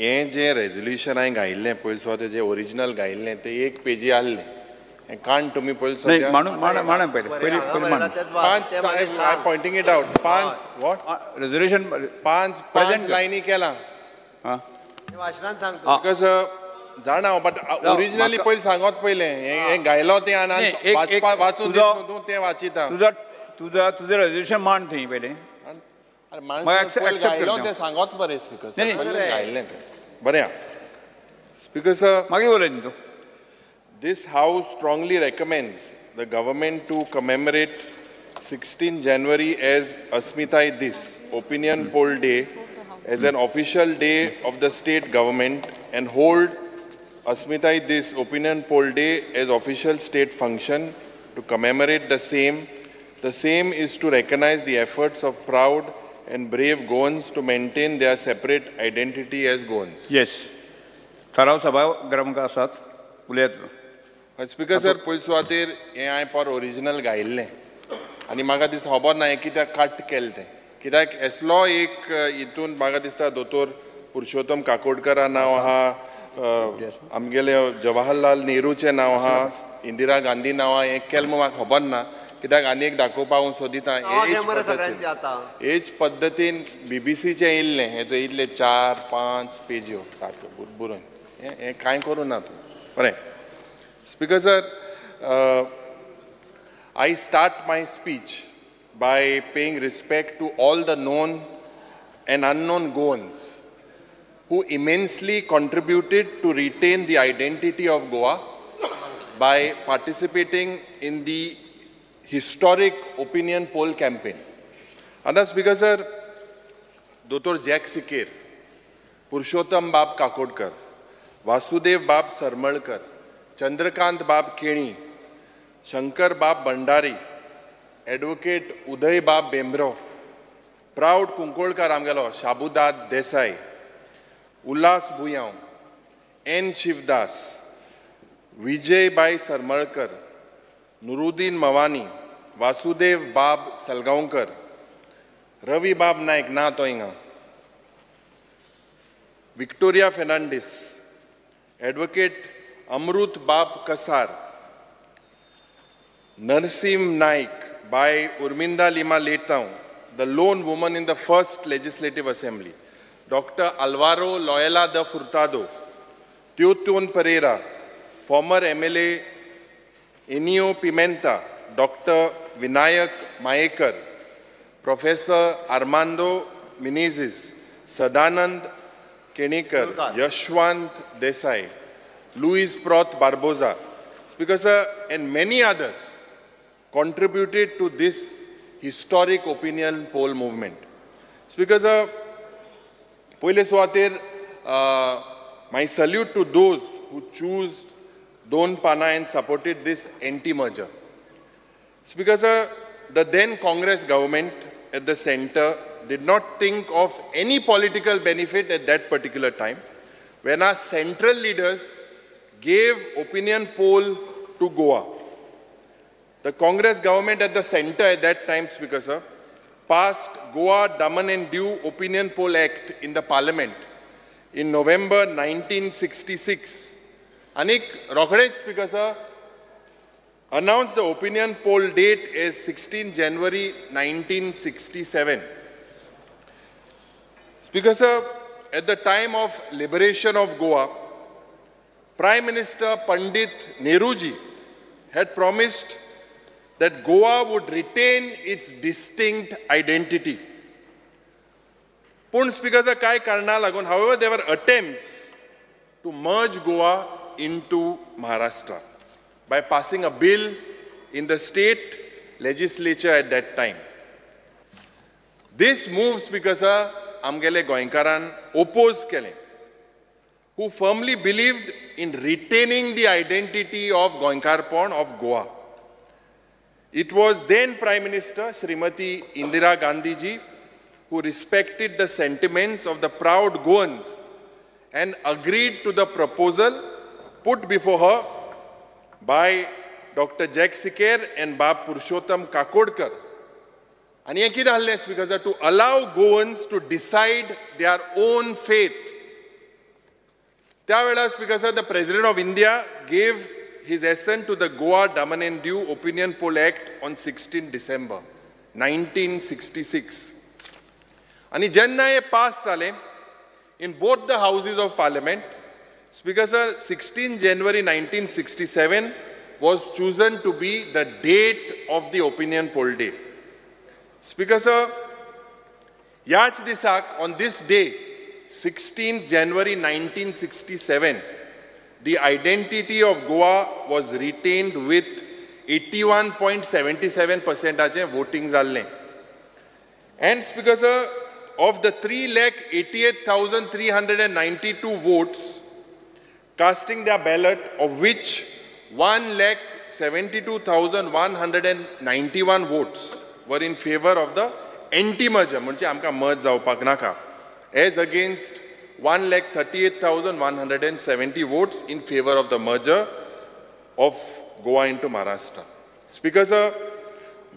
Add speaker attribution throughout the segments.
Speaker 1: हें जें रेजोल्युशन हांवें घायिल्लें पयलीं सुवातेर जें ओरिजिनल घायिल्लें तें एक पेजी आहलें हें काण तुमी पयलीं
Speaker 2: नाही, मांडून मांड पयलें पयलीं पयलीं मांड.
Speaker 1: पांच I pointing it out पांच what
Speaker 2: resolution
Speaker 1: पांच
Speaker 2: Present कर.
Speaker 1: लायनी केलां.
Speaker 2: हां.
Speaker 3: भाशणान सांगतो.
Speaker 1: Because जाणा हांव, बट ओरिजिनली पयलीं सांगत पयलें हें गायलो तें आनी
Speaker 2: नाही, एक-
Speaker 1: वाचपा वाचून
Speaker 2: तुजो-
Speaker 1: दिस न्हू तूं तें वाचिता.
Speaker 2: तुजो तुजो तुजें रेजोल्युशन मांड थंय पयलें.
Speaker 1: अरे
Speaker 2: मागीर accept
Speaker 1: गायलो
Speaker 2: करता.
Speaker 1: तें सांगत बरें स्पीकर.
Speaker 2: नाही,
Speaker 1: पयलीं गायल्लें तें बरें स्पीकर सर.
Speaker 2: मागीर उलय न्ही तूं.
Speaker 1: This House strongly recommends the government to commemorate 16 January as Asmitai Dis, Opinion Poll Day, as an official day of the state government and hold Asmitai Dis, Opinion Poll Day, as official state function to commemorate the same. The same is to recognize the efforts of proud and brave Goans to maintain their separate identity as Goans.
Speaker 2: Yes, थाराव सभागृह आसात, उलयात तूं.
Speaker 1: Speaker sir, पयले सुवातेर हें हांवें पर original गायिल्लें आनी म्हाका दिसता खबर ना हें कित्याक कट केलें तें, कित्याक असलो एक हितून म्हाका दिसता दोतोर पुरुषोत्तम काकोडकरा नांव आहा, आमगेले जवाहरलाल नेहरूचें नांव आहा, इंदिरा गांधी नांव आहा. हें केलें म्हूण म्हाका खबर ना कित्याक आनी एक दाखोवपाक हांव सोदिता.
Speaker 3: नांवां घे मरे सगळ्यांची आतां.
Speaker 1: हेच पद्दतीन बीबीसीचें येयल्लें, हें येयल्लें 4-5 पेज्यो सारक्यो बरोवन. हें कांय करूं ना तूं. बरें Speaker sir, I start my speech by paying respect to all the known and unknown Goans who immensely contributed to retain the identity of Goa by participating in the historic opinion poll campaign. आतां Speaker sir, दोतोर jack सिकेर, पुरुषोत्तम बाब काकोडकर, वासुदेव बाब सरमळकर, चंद्रकांत बाब केणी, शंकर बाब Bhandari, advocate उदय बाब बेंब्रो, proud कुंकोळकार आमगेलो शाबूदाद Desai, Ulhas Buyao, N Shivdas, Vijay बाय सरमळकर, नुरुद्दीन मवानी, वासुदेव बाब सलगांवकर, रवी बाब नायक ना तो हिंगा, विक्टोरिया फेर्नांडीस, एडवोकेट अमृत बाब Kasar, Narasimha Naik, bye Urminda Lima Leitao, the lone woman in the first Legislative Assembly, Doctor Alvaro Loyola de Furtado, Teoton Pereira, former MLA Enio Pimenta, Doctor Vinayak Mayekar, Professor Armando Menezes, Sadanand Kenekar, Yashwant Desai, Luis Proth Barboza, Speaker sir, and many others contributed to this historic opinion poll movement. Speaker sir, पयले सुवातेर my salute to those who choose Don Pana and supported this anti-merger. Speaker sir, the then Congress government at the center did not think of any political benefit at that particular time when our central leaders gave opinion poll to Goa. The Congress government at the center at that time, Speaker sir, passed Goa Daman and Diu Opinion Poll Act in the Parliament in November 1966. Anik रोखडेच Speaker sir announced the opinion poll date as 16 January 1967. Speaker sir, at the time of liberation of Goa, Prime Minister Pandit Nehruji had promised that Goa would retain its distinct identity. Pun Speaker sir, काय कारणां लागून, however, there were attempts to merge Goa into Maharashtra by passing a bill in the state legislature at that time. This move, Speaker sir, आमगेले गोंयकारान oppose केलें, who firmly believed in retaining the identity of Goenkarpon of Goa. It was then Prime Minister Srimati Indira Gandhi ji who respected the sentiments of the proud Goans and agreed to the proposal put before her by Dr. Jack Siker and Bab Purushottam Kakodkar. And हें कितें आहलें Speaker sir, to allow Goans to decide their own fate. त्या वेळार Speaker sir, the President of India gave his assent to the Goa Daman and Diu Opinion Poll Act on 16 December 1966. आनी जेन्ना हे pass जालें in both the houses of parliament, Speaker sir, 16 January 1967 was chosen to be the date of the opinion poll day. Speaker sir, ह्याच दिसाक, on this day, 16 January 1967, the identity of Goa was retained with 81.77% voting जाल्लें. And Speaker sir, of the 3,88,392 votes casting their ballot, of which 1,72,191 votes were in favor of the anti-merger, म्हणजे आमकां merge जावपाक नाका, as against 1,38,170 votes in favor of the merger of Goa into Maharashtra. Speaker sir,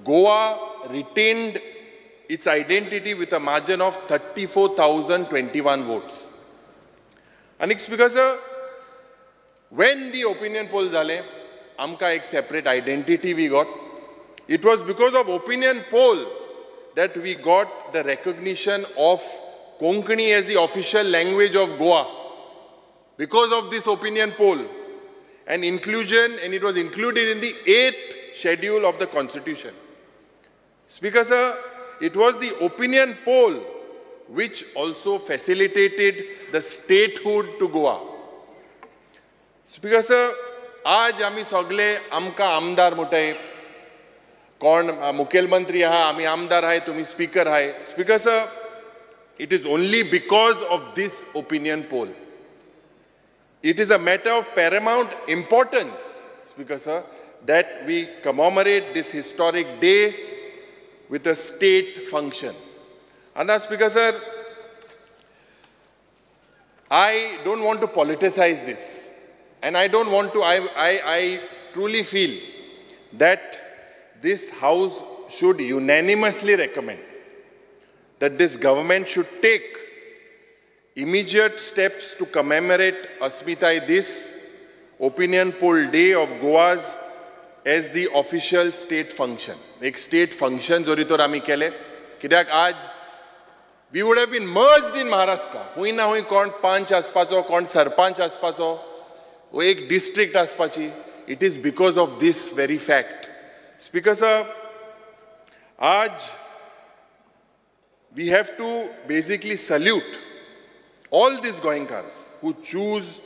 Speaker 1: Goa retained its identity with a margin of 34,021 votes. And Speaker sir, when the opinion poll जाले, आमकां एक separate identity we got. It was because of opinion poll that we got the recognition of Konkani as the official language of Goa. Because of this opinion poll and inclusion, and it was included in the 8th schedule of the Constitution. Speaker sir, it was the opinion poll which also facilitated the statehood to Goa. Speaker sir, आज आमी सगळे आमकां आमदार म्हणटाय, कोण मुखेलमंत्री आहा, आमी आमदार आहाय, तुमी स्पीकर आहाय. Speaker sir, it is only because of this opinion poll. It is a matter of paramount importance, Speaker sir, that we commemorate this historic day with a state function. And now, Speaker sir, I don't want to politicize this. And I don't want to, I truly feel that this house should unanimously recommend that this government should take immediate steps to commemorate Asmitai Dis, Opinion Poll Day of Goa's as the official state function. एक state function जरी तर आमी केले, कित्याक आज we would have been merged in Maharashtra. हुंय ना हुंय कोण पंच आसपाचो, कोण सरपंच आसपाचो, वो एक district आसपाची. It is because of this very fact. Speaker sir, आज we have to basically salute all these Goenkars who choose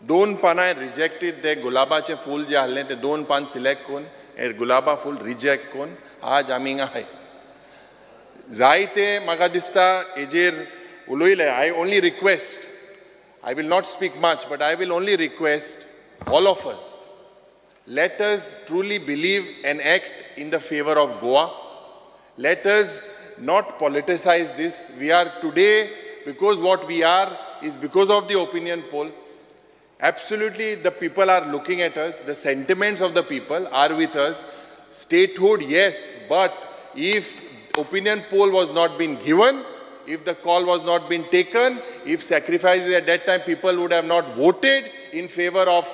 Speaker 1: दोन पानां rejected ते गुलाबाचे फूल जे आहले ते दोन पान सिलेक्ट करून हे गुलाबा फूल रिजेक्ट करून आज आमी हिंगा आहाय. जायते म्हाका दिसता हेजेर उलयले. I only request, I will not speak much, but I will only request all of us, let us truly believe and act in the favor of Goa. Let us not politicize this. We are today, because what we are is because of the opinion poll. Absolutely, the people are looking at us. The sentiments of the people are with us. Statehood, yes, but if opinion poll was not been given, if the call was not been taken, if sacrifices at that time people would have not voted in favor of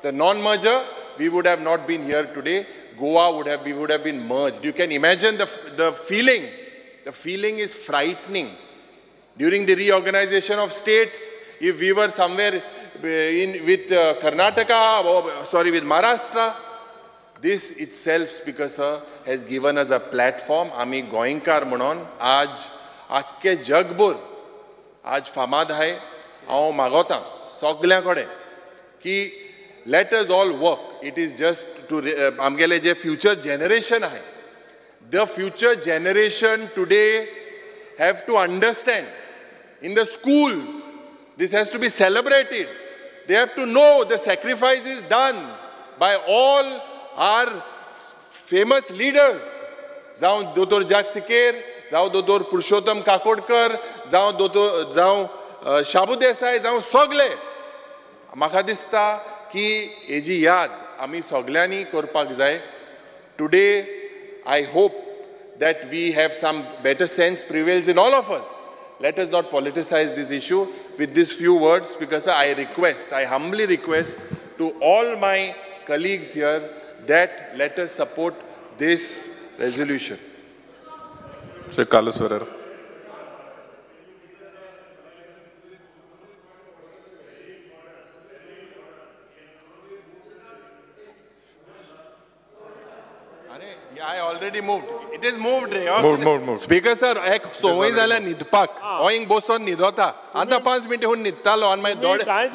Speaker 1: the non-merger, we would have not been here today. Goa would have, we would have been merged. You can imagine the feeling. The feeling is frightening. During the reorganization of states, if we were somewhere in, with Karnataka, or, sorry, with Maharashtra, this itself, Speaker sir, has given us a platform. आमी गोंयकार म्हणून आज आख्खे जगभर आज फामाद आहाय. हांव मागोता सगळ्यां कडेन की let us all work. It is just to आमगेले जे फ्युचर जनरेशन आहाय, the future generation today have to understand in the schools, this has to be celebrated. They have to know the sacrifice is done by all our famous leaders. जावं दोतोर जाक सिकेर, जावं दोतोर पुरुषोत्तम काकोडकर, जावं दोतोर जावं शाबू देसाय, जावं सगळे. म्हाका दिसता की हेजी याद आमी सगळ्यांनी करपाक जाय. Today I hope that we have some better sense prevails in all of us, Let us not politicize this issue. With these few words, Speaker sir, I request, I humbly request to all my colleagues here that let us support this resolution.
Speaker 4: Shri Carlos Ferreira.
Speaker 1: I already moved. It is moved रे.
Speaker 4: Moved.
Speaker 1: Speaker sir, एक संवय जाल्या न्हिदपाक. हांव हिंग बसून न्हिदोता. आतां 5 मिनटां हून न्हिदतालो आनी मागीर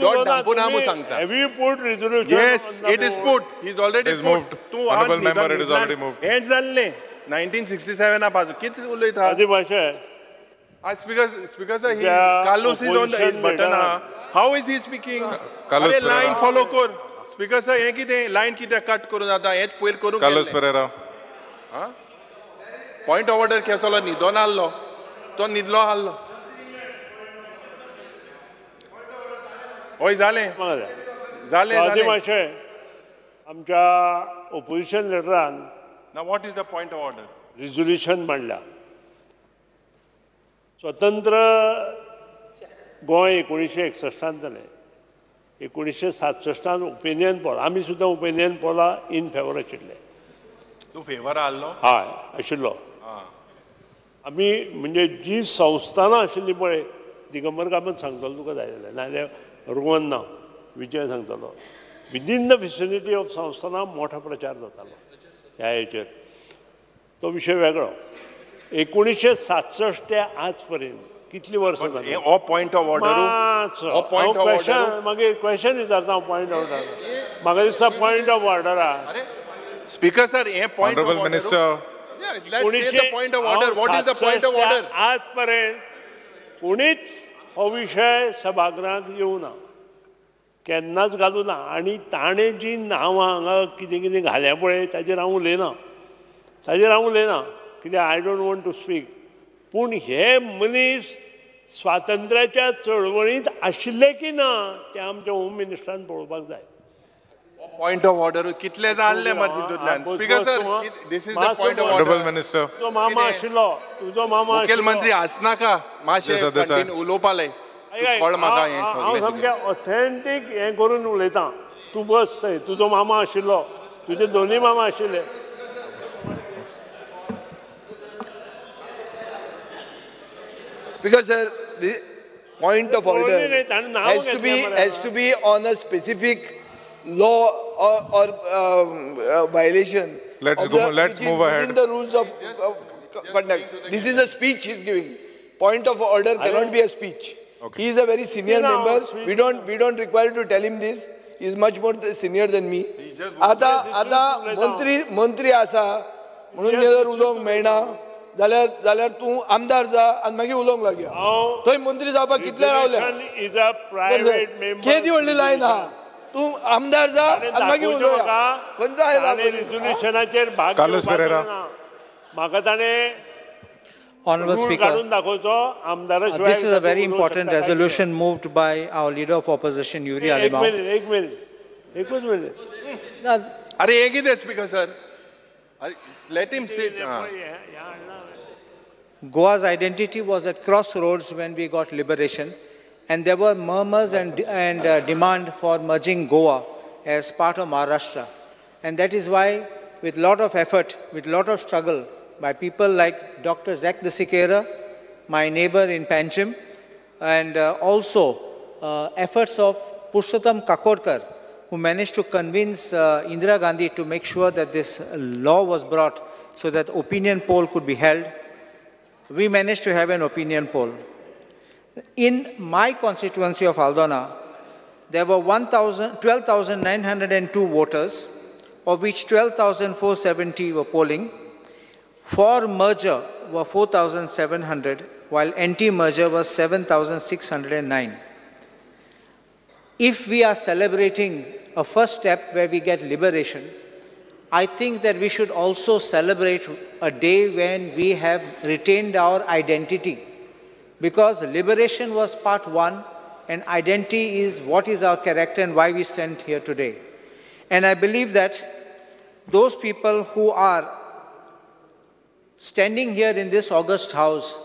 Speaker 1: दोड धांपून हांव सांगता.
Speaker 5: Have you put resolution?
Speaker 1: Yes, it is put. He is already moved. तूं
Speaker 4: Honorable member, it is already moved.
Speaker 1: हें जाल्लें 1967 पासून कितें उलयता?
Speaker 5: आदी भाशे.
Speaker 1: Speaker sir, he Carlos is on his button. How is he speaking? अरे लायन फॉलो कर. स्पीकर सर, हें कितें लायन कितें कट करून जाता? हेंच पयर करूंक.
Speaker 4: Carlos Ferreira.
Speaker 1: Point of order केसलो न्हिदोन आहलो तो न्हिदलो आहलो. हय जालें जालें.
Speaker 5: आदी मातशें आमच्या ओपोजिशन लिडरान
Speaker 1: ना what is the point of order
Speaker 5: resolution मांडला. स्वतंत्र गोंय 1961 जालें. 1967 ओपिनियन पोल, आमी सुद्दां ओपिनियन पोला इन फेवर आशिल्ले.
Speaker 1: तूं फेवर आहलो?
Speaker 5: हय आशिल्लो. आमी म्हणजे जी संस्थानां आशिल्ली पळय, दिगंबर कामत सांगतलो तुका जाय जाल्यार, नाजाल्यार रोहन ना विजय सांगतलो. विदीन the facility of संस्थानां मोठो प्रचार जातालो ह्या हेचेर. तो विशय वेगळो. 1967 ते आज पर्यंत कितली वर्सां जाली?
Speaker 1: हो पॉयंट ऑफ ऑर्डर.
Speaker 5: मागीर क्वेश्चन विचारता हांव पॉयंट ऑफ ऑर्डर. म्हाका दिसता पॉयंट ऑफ ऑर्डर आहा.
Speaker 1: स्पीकर सर, हे point of order.
Speaker 4: Minister,
Speaker 1: point of order. What is the point of order?
Speaker 5: आज पर्यंत कोणीच हो विशय सभागृहांत येवना, केन्नाच घालूं ना. आनी ताणें जी नांवां हांगा कितें कितें घाल्या पळय ताजेर हांव उलयना, ताजेर हांव उलयना कित्याक I don't want to speak. पूण हे मनीस स्वातंत्र्याच्या चळवळींत आशिल्ले की ना तें आमच्या होम मिनिस्टरान पळोवपाक जाय.
Speaker 1: पॉयंट ऑफ ऑर्डर कितले जाल्ले मरे तितूंतल्यान. Speaker sir, this is the point of order.
Speaker 4: Minister,
Speaker 5: तुजो मामा आशिल्लो, तुजो मामा
Speaker 1: मुखेलमंत्री आसनाका मातशें कंटिन्यू उलोवपाले कळ म्हाका. हें
Speaker 5: हांव सामकें ऑथेंटीक हें करून उलयतां. तूं बस थंय. तुजो मामा आशिल्लो, तुजे दोनूय मामा आशिल्ले.
Speaker 6: Because sir, the point of order has to be on a specific law or violation.
Speaker 4: Let's go. Let's move ahead.
Speaker 6: Within the rules of conduct. This is a speech he's giving. Point of order cannot be a speech. Okay. He is a very senior member. We don't require to tell him this. He is much more senior than me. Ata ata मंत्री आसा म्हणून जर उलोवंक मेळना जाल्यार जाल्यार तूं आमदार जा आनी मागीर उलोवंक लागया. थंय मंत्री जावपाक कितले रावले? केदी व्हडली लायन आहा. तूं आमदार जा आनी मागीर उलोवया. खंयचो आयला
Speaker 5: रिझोल्युशनाचेर भाग म्हाका ताणें.
Speaker 7: Honorable Speaker, this is a very important resolution moved by our leader of opposition, Yuri Alemao.
Speaker 5: एक minute, एकूच minute.
Speaker 1: अरे एक ही Speaker sir. Let him sit.
Speaker 7: Goa's identity was at crossroads when we got liberation, and there were murmurs and demand for merging Goa as part of Maharashtra. And that is why, with lot of effort, with lot of struggle, by people like Dr. Zach de Siqueira, my neighbor in Panchim, and also efforts of Purushottam Kakodkar, who managed to convince Indira Gandhi to make sure that this law was brought so that opinion poll could be held. We managed to have an opinion poll. In my constituency of Aldona, there were 12,902 voters, of which 12,470 were polling. For merger were 4,700, while anti-merger was 7,609. If we are celebrating a first step where we get liberation, I think that we should also celebrate a day when we have retained our identity, because liberation was part one and identity is what is our character and why we stand here today. And I believe that those people who are standing here in this august house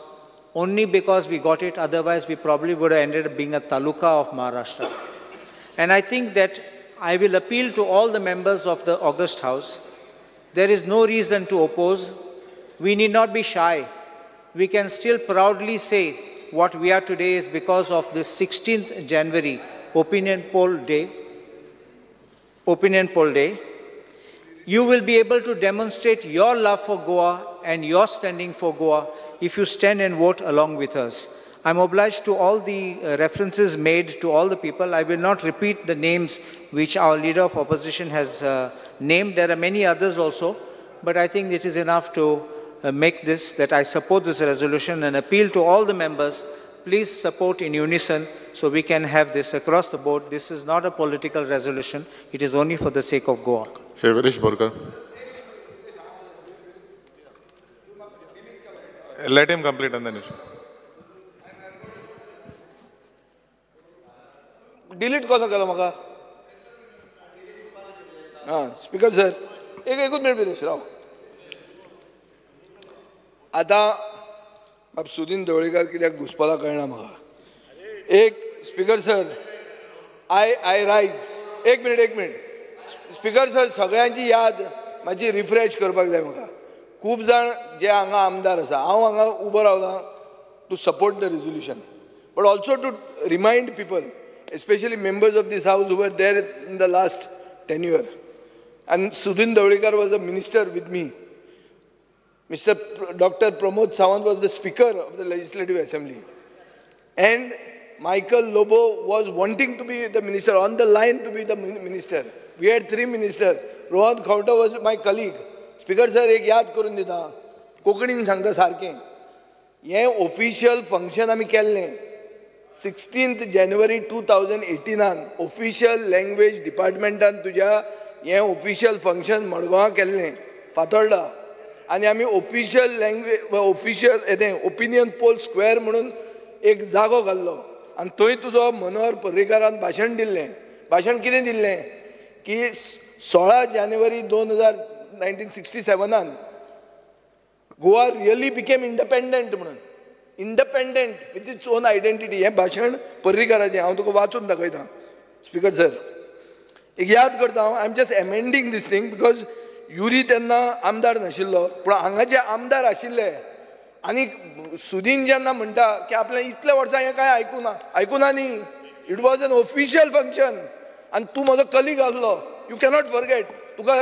Speaker 7: Only because we got it, otherwise we probably would have ended up being a taluka of Maharashtra. And I think that I will appeal to all the members of the August House. There is no reason to oppose. We need not be shy. We can still proudly say what we are today is because of this 16th January Opinion Poll Day. Opinion Poll Day. You will be able to demonstrate your love for Goa and your standing for Goa if you stand and vote along with us. I'm obliged to all the references made to all the people. I will not repeat the names which our leader of opposition has named. There are many others also, but I think it is enough to make this, that I support this resolution and appeal to all the members, please support in unison so we can have this across the board. This is not a political resolution. It is only for the sake of Goa.
Speaker 4: Shri Viresh Borkar. Let him complete and then you should.
Speaker 6: Delete कसो केलो म्हाका? हां, speaker sir, एकूच minute Viresh राव. आतां बाब सुदीन ढवळीकर कित्याक घुसपला कळना म्हाका. एक स्पीकर सर, I rise. एक मिनट स्पीकर सर, सगळ्यांची याद मातशी रिफ्रेश करपाक जाय म्हाका. खूब जाण जे हांगा आमदार आसा, हांव हांगा उबो रावला to support the resolution, but also to remind people, especially members of this house who were there in the last tenure. And Sudin Dhavalikar was a minister with me. Mr. Dr. Pramod Sawant was the speaker of the Legislative Assembly. And Michael Lobo was wanting to be the minister, on the line to be the minister. We had 3 ministers. Rohan Khaunte was my colleague. Speaker sir, एक याद करून दिता, कोंकणीन सांगता सारकें. हें official function आमी केल्लें 16th January 2018 official language डिपार्टमेंटान तुज्या हें ऑफिशियल फंक्शन मडगांवां केल्लें, फातोर्डा. आनी आमी ऑफिशियल लँग्वेज, ऑफिशियल हें ओपिनियन पोल स्क्वेअर म्हणून एक जागो घाल्लो आनी थंय तुजो मनोहर पर्रीकारान भाशण दिल्लें. भाशण कितें दिल्लें की 16 जानेवारी 1967 गोवा रियली बिकेम इंडिपेंडंट म्हणून. Independent with its own identity. हें भाशण पर्रीकाराचें हांव तुका वाचून दाखयता. स्पीकर सर, एक याद करता हांव, I am just amending this thing because Yuri तेन्ना आमदार नाशिल्लो, पूण हांगा जे आमदार आशिल्ले आनी सुदीन जेन्ना म्हणटा की आपल्या इतल्या वर्सां हें कांय आयकुना, आयकुना न्ही, it was an official function. आनी तूं म्हजो कलीग आसलो, you cannot forget. तुका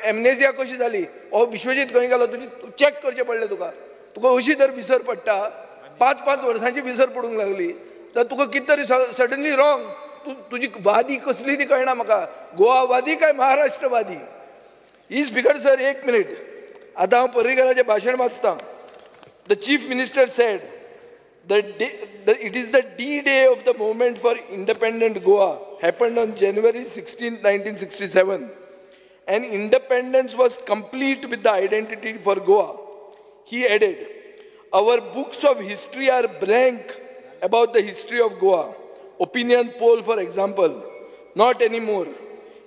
Speaker 6: एमनेजिया कशी जाली, हो विश्वजीत खंय गेलो तुजी चॅक करचें पडलें तुका. तुका अशी जर विसर पडटा, 5-5 वर्सांची विसर पडूंक लागली तर तुका कितें तरी सडनली रॉंग. तूं तुजी वादी कसली ती कळना म्हाका, गोवावादी काय महाराष्ट्रवादी. ही स्पीकर सर, एक मिनट, आतां हांव पर्रीकाराचें भाशण वाचतां. The chief minister said it is the D day of the movement for independent Goa happened on January 16, 1967, and independence was complete with the identity for Goa. He added, our books of history are blank about the history of Goa. Opinion poll, for example, not anymore.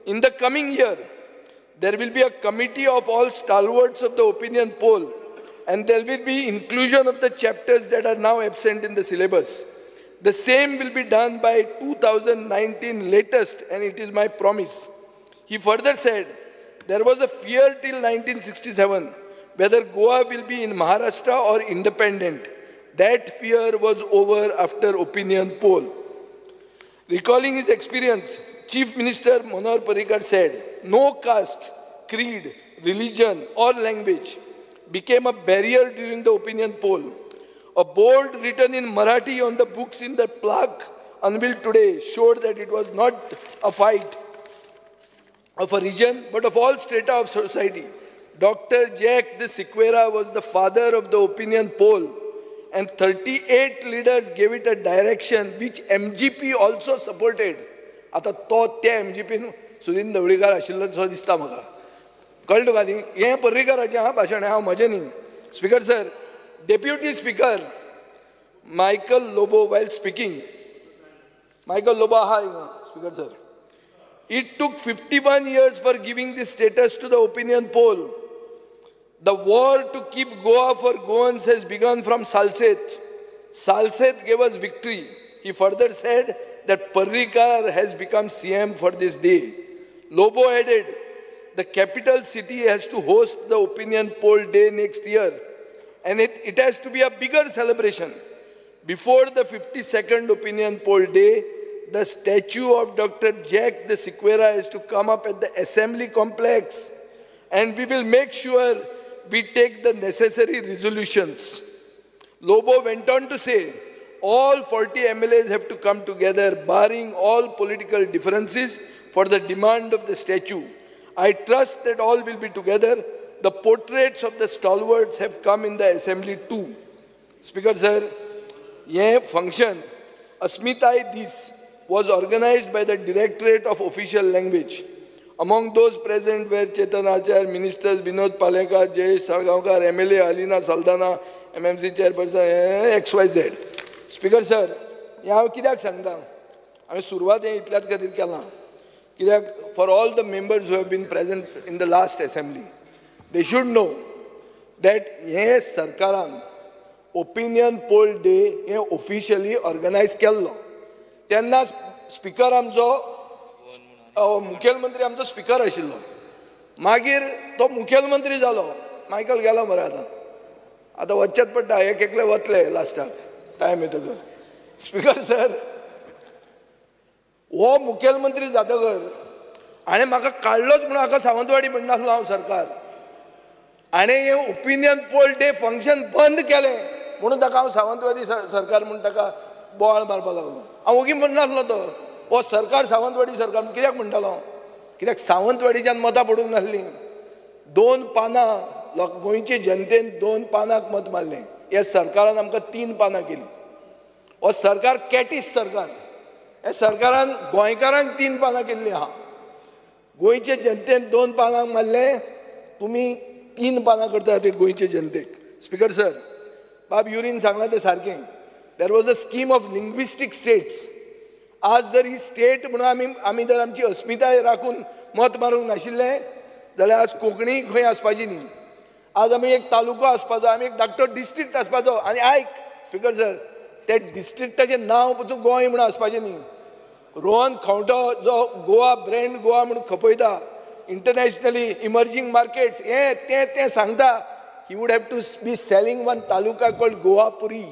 Speaker 6: In the coming year, there will be a committee of all stalwarts of the opinion poll, and there will be inclusion of the chapters that are now absent in the syllabus. The same will be done by 2019 latest, and it is my promise. He further said, there was a fear till 1967 whether Goa will be in Maharashtra or independent. That fear was over after opinion poll. Recalling his experience, Chief Minister Manohar Parrikar said, no caste, creed, religion or language became a barrier during the opinion poll. A board written in Marathi on the books in the plaque unveiled today showed that it was not a fight of a region, but of all strata of society. Dr. Jack de Sequeira was the father of the opinion poll, and 38 leaders gave it a direction which MGP also supported. आता तो त्या MGP Sudin Dhavalikar आशिल्लो तसो दिसता म्हाका. कळ्ळें तुका न्ही? हें पर्रीकाराचें हां भाशण, हांव म्हजें न्ही. Speaker sir, deputy speaker Michael Lobo while speaking, Michael Lobo आहा हिंगा speaker sir, it took 51 years for giving this status to the opinion poll. The war to keep Goa for Goans has begun from Salcete. Salcete gave us victory. He further said that Parrikar has become CM for this day. Lobo added, the capital city has to host the opinion poll day next year, and it has to be a bigger celebration. Before the 52nd opinion poll day, the statue of Dr. Jack de Sequeira is to come up at the assembly complex, and we will make sure we take the necessary resolutions. Lobo went on to say, all 40 MLAs have to come together, barring all political differences, for the demand of the statue. I trust that all will be together. The portraits of the stalwarts have come in the assembly too. Speaker sir, ye function, Asmitai Dis, was organized by the Directorate of Official Language. Among those present were Chetan Achar, Ministers Vinod Palekar, Jayesh Salgaonkar, MLA Alina Saldana, MMC Chairperson, XYZ. Speaker sir, हें हांव कित्याक सांगता? हांवें सुरवात हें इतल्याच खातीर केलां कित्याक for all the members who have been present in the last assembly, they should know that हें सरकारान ओपिनियन पोल डे हें ऑफिशियली ऑर्गनायज केल्लो. तेन्ना स्पिकर आमचो मुखेलमंत्री आमचो स्पिकर आशिल्लो. मागीर तो मुखेलमंत्री जालो. मायकल गेलो मरे आतां, आतां वचचेंच पडटा, एक एकले वतले लास्टाक टायम येतकर. स्पिकर सर, हो मुखेलमंत्री जातकर हाणें म्हाका काडलोच म्हणून हाका सावंतवाडी म्हणनासलो हांव सरकार. हाणें हें ओपिनियन पोल डे फंक्शन बंद केलें म्हणून ताका हांव सावंतवादी सरकार म्हूण ताका बोवाळ मारपाक लागलो. हांव ओगी म्हणनासलो तो हो सरकार सावंतवाडी सरकार कित्याक म्हणटालो? कित्याक सावंतवाडीच्यान मतां पडूंक नासलीं. 2 पानां लोक गोंयचे जनतेन 2 पानांक मत मारलें. ह्या सरकारान आमकां 3 पानां केलीं. हो सरकार कॅटीस सरकार. ह्या सरकारान गोंयकारांक 3 पानां केल्लीं आहा. गोंयचे जनतेन 2 पानांक मारलें, तुमी 3 पानां करता ते गोंयचे जनतेक. स्पिकर सर, बाब युरीन सांगलां तें सारकें. There was a scheme of linguistic states. आज जर ही स्टेट म्हणून आमी जर आमची अस्मिताय राखून मत मारूंक नाशिल्लें जाल्यार आज कोंकणी खंय आसपाची न्ही. आज आमी एक तालुको आसपाचो, आमी एक धाकटो डिस्ट्रिक्ट आसपाचो. आनी आयक स्पिकर सर, त्या डिस्ट्रिक्टाचें नांव पसून गोंय म्हणून आसपाचें न्ही. रोहन खंवटो जो गोवा ब्रँड गोवा म्हणून खपयता इंटरनॅशनली, इमर्जींग मार्केट्स हें तें तें सांगता, he would have to be selling one taluka called Goapuri,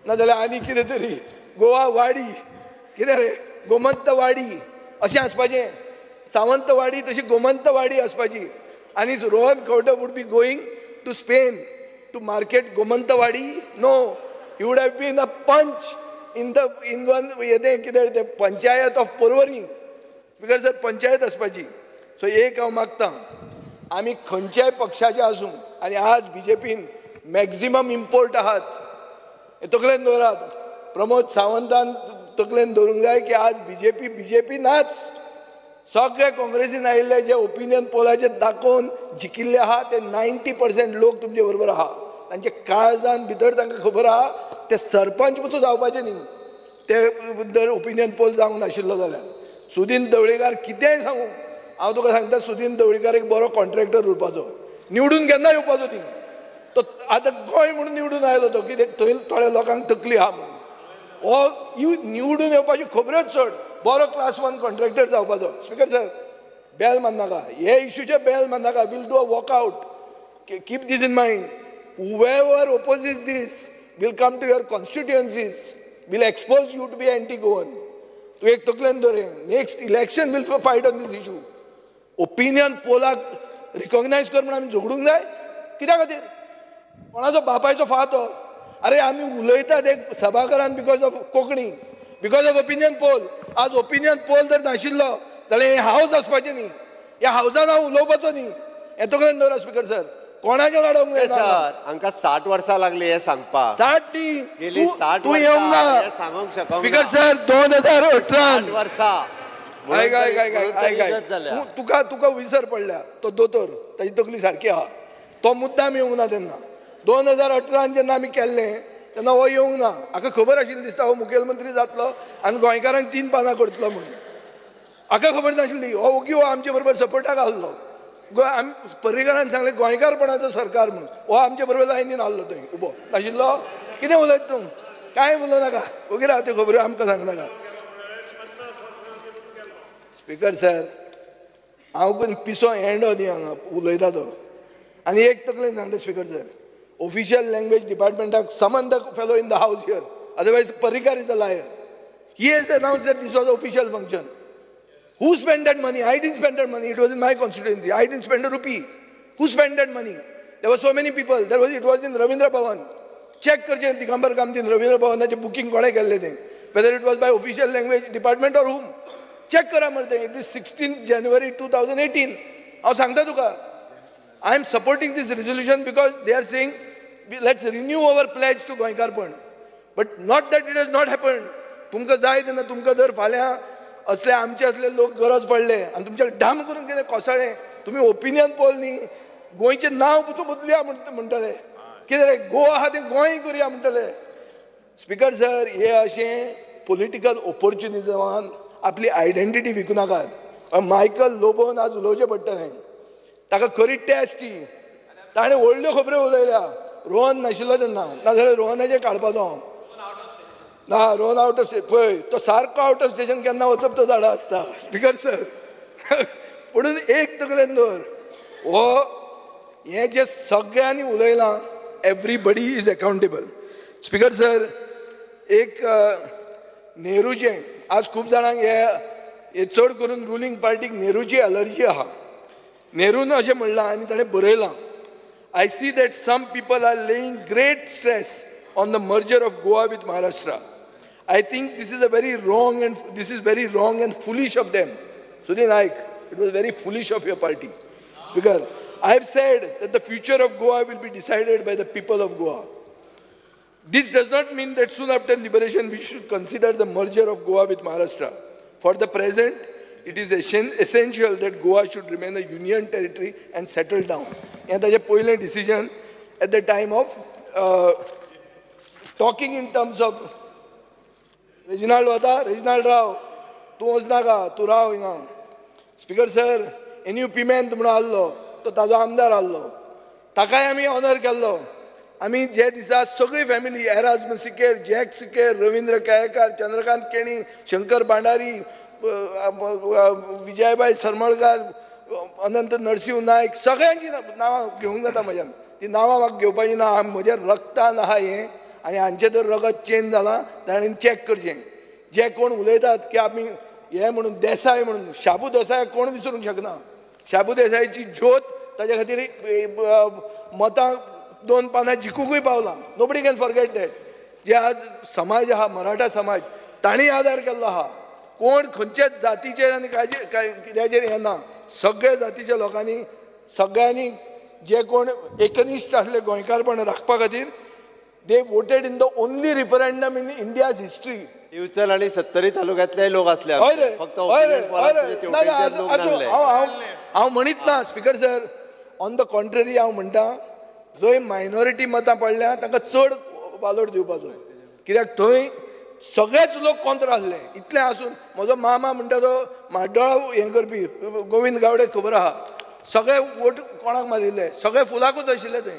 Speaker 6: नाजाल्यार आनी कितें तरी गोवा वाडी, कितें रे गोमंतवाडी अशें आसपाचें. सावंतवाडी तशी गोमंतवाडी आसपाची. आनी Rohan Khaunte would be going to Spain to market Gomantwadi. No, he would have been a panch in the in one हें कितें तें panchayat of Porvorim. Because sir panchayat आसपाची. सो एक हांव मागता, आमी खंयच्याय पक्षाचे आसूं, आनी आज बीजेपीन मॅक्झिमम इम्पोर्ट आहात हें तकलेन दवरात. प्रमोद सावंतान तकलेन दवरूंक जाय की आज बीजेपी बीजेपी नाच. सगळे काँग्रेसीन आयिल्ले जे ओपिनियन पोलाचे दाखोवन जिखिल्ले आहा ते 90% लोक तुमचे बरोबर आहा. तांचे काळजान भितर तांकां खबर आहा ते सरपंच पसून जावपाचे न्ही ते जर ओपिनियन पोल जावंक नाशिल्लो जाल्यार. सुदीन ढवळीकार कितेंय सांगू, हांव तुका सांगता, सुदीन ढवळीकार एक बरो कॉन्ट्रॅक्टर उरपाचो, निवडून केन्ना येवपाचो न्ही तो. आतां गोंय म्हणून निवडून आयलो तो, कितें थंय थोड्या लोकांक तकली आहा म्हणून. हो निवडून येवपाची खबरूच चड, बरो क्लास 1 कॉन्ट्रॅक्टर जावपाचो. स्पिकर सर, बेल मारनाका, हे इश्यूचे बेल मारनाका. Will do a walkout. Keep this in mind. Whoever opposes this will come to your constituencies, will expose you to be anti Goan. तूं एक तकलेन दवर, next election will fight on this issue. Opinion Pollock रिकॉग्नायज कर म्हणून आमी झगडूंक जाय कित्या खातीर? कोणाचो बापायचो फात हो? अरे आमी उलयतात एक सभाघरान because of Konkani, because of opinion poll. आज ओपिनियन पोल जर नाशिल्लो जाल्यार हें हावज आसपाचें न्ही, ह्या हावजान हांव उलोवपाचो न्ही. हें तकलेन दवरा स्पिकर सर. कोणाच्या अडोवंक जायना
Speaker 3: सर. हांकां 60 वर्सां लागली हें सांगपाक.
Speaker 6: 60 न्ही,
Speaker 3: गेली 60
Speaker 6: तूं येवंक ना
Speaker 3: सांगूंक शकना.
Speaker 6: स्पिकर सर, 2018
Speaker 3: वर्सां.
Speaker 6: आयक आयक आयक आयक आयक, तुका तुका विसर पडल्या. तो दोतोर ताजी तकली सारकी आहा, तो मुद्दाम येवंक ना तेन्ना. 2018 जेन्ना आमी केल्लें तेन्ना हो येवंक ना. हाका खबर आशिल्ली दिसता हो मुखेलमंत्री जातलो आनी गोंयकारांक 3 पानां करतलो म्हणून. हाका खबर नाशिल्ली. हो ओगी हो आमचे बरोबर सपोर्टाक आहलो. आमी पर्रीकारान सांगलें गोंयकारपणाचो सरकार म्हणून, हो आमचे बरोबर लायनीन आहलो थंय उबो नाशिल्लो. कितें उलयता तूं? काय उलोवं नाका, वगैरे राव, त्यो खबऱ्यो आमकां सांग नाका. स्पीकर सर, हांव कोण पिसो एंडो न्ही हांगा उलयता तो. आनी एक तकलेन सांगता स्पीकर सर, ऑफिशियल लँग्वेज डिपार्टमेंटाक summon the fellow in the house here, otherwise Parrikar is a liar. He has announced that this was official function. Who spent that money? I didn't spend that money. It was in my constituency. I didn't spend a rupee. Who spent that money? There were so many people. It was in Ravindra Bhavan. Check करचें Digambar कामतीन Ravindra भवनाचें booking कोणें केल्लें तें, whether it was by official language department or whom. Check करा मरे तें. It is 16 January 2018. हांव सांगता तुका, I am supporting this resolution because they are saying let's renew our pledge to गोंयकारपण, but not that it has not happened. तुमकां जाय तेन्ना तुमकां जर फाल्यां असले आमचे असले लोक गरज पडले आनी तुमच्या डाम करून कितें कोसळ्ळें, तुमी ओपिनियन पोल न्ही, गोंयचें नांव पसून बदलया म्हणटले, कितें रे गोवा आहा तें गोंय करुया म्हणटले. स्पीकर सर, हे अशें पोलिटिकल ओपोर्च्युनिजमान आपली आयडेंटिटी विकूं नाकात. मायकल लोबोन आज उलोवचें पडटलें, ताका खरी टेस्ट ती. ताणें व्हडल्यो खबऱ्यो उलयल्या. रोहन नाशिल्लो तेन्ना, नाजाल्यार रोहनाचें काडपाचो हांव ना. रोहन आवट ऑफ पळय, तो सारको आवट ऑफ स्टेशन केन्ना वचप तो झाडां आसता. स्पीकर सर, पुणून एक तकलेन दवर, हो हें जें सगळ्यांनी उलयलां, everybody is accountable. Speaker sir, एक नेहरूचें आज खूब जाणांक हे चड करून रुलींग पार्टीक नेहरूची एलर्जी आहा. नेरून अशें म्हणलां आनी ताणें बरयलां, I see that some people are laying great stress on the merger of Goa with Maharashtra. I think this is a very wrong and this is very wrong and foolish of them. Sudhir Naik, it was very foolish of your party. Speaker, I have said that the future of Goa will be decided by the people of Goa. This does not mean that soon after liberation we should consider the merger of Goa with Maharashtra. For the present, it is essential that Goa should remain a union territory and settle down. And that is a decision at the time of talking in terms of Reginald Vata, Reginald Rao, तूं वचनाका, तूं राव हिंगा. Speaker sir, any पिमेंत म्हणून आहलो, तो ताजो आमदार आहलो, ताकाय आमी ऑनर केल्लो. आमी जे दिसा सगळी फॅमिली, एराज सिकेर, जॅक सिकेर, रविंद्र केळेकार, चंद्रकांत केणी, शंकर भांडारी, विजयबाय सरमळकार, अनंत नरसिंह नायक, सगळ्यांची नांवां घेवंक जाता म्हज्यान. ती नांवां म्हाका घेवपाची ना, म्हज्या रक्तान आहा हें. आनी हांचें जर रगत चेंज जालां ताणें चॅक करचें. जे कोण उलयतात की आमी हें म्हणून देसाय म्हणून, शाबू देसाय कोण विसरूंक शकना. शाबू देसायाची ज्योत ताज्या खातीर मतां दोन पानां जिखुंकूय पावलां. Nobody can forget that. जे आज समाज आहा, मराठा समाज, तांणी आदार केल्लो आहा. कोण खंयच्याच जातीचेर आनी काय कित्याचेर हें ना, सगळ्या जातीच्या लोकांनी सगळ्यांनी जे कोण एकनिश्ठ आसले गोंयकारपण राखपा खातीर, they voted in the only referendum in India's history.
Speaker 3: Divchal आणि सत्तरी तालुक्यातले लोक असले, फक्त
Speaker 6: हांव म्हणीत ना. Speaker sir, on the contrary हांव म्हणटा, जंय मायनॉरिटी मतां पडल्या तांकां चड वालोर दिवपाचो, कित्याक थंय सगळेच लोक कॉन्ट्रा आसले. इतलें आसून म्हजो मामा म्हणटा तो म्हाड्डोळा हें करपी गोविंद गावडे खबर आहा, सगळे वोट कोणाक मारिल्ले, सगळे फुलाकूच आशिल्ले थंय.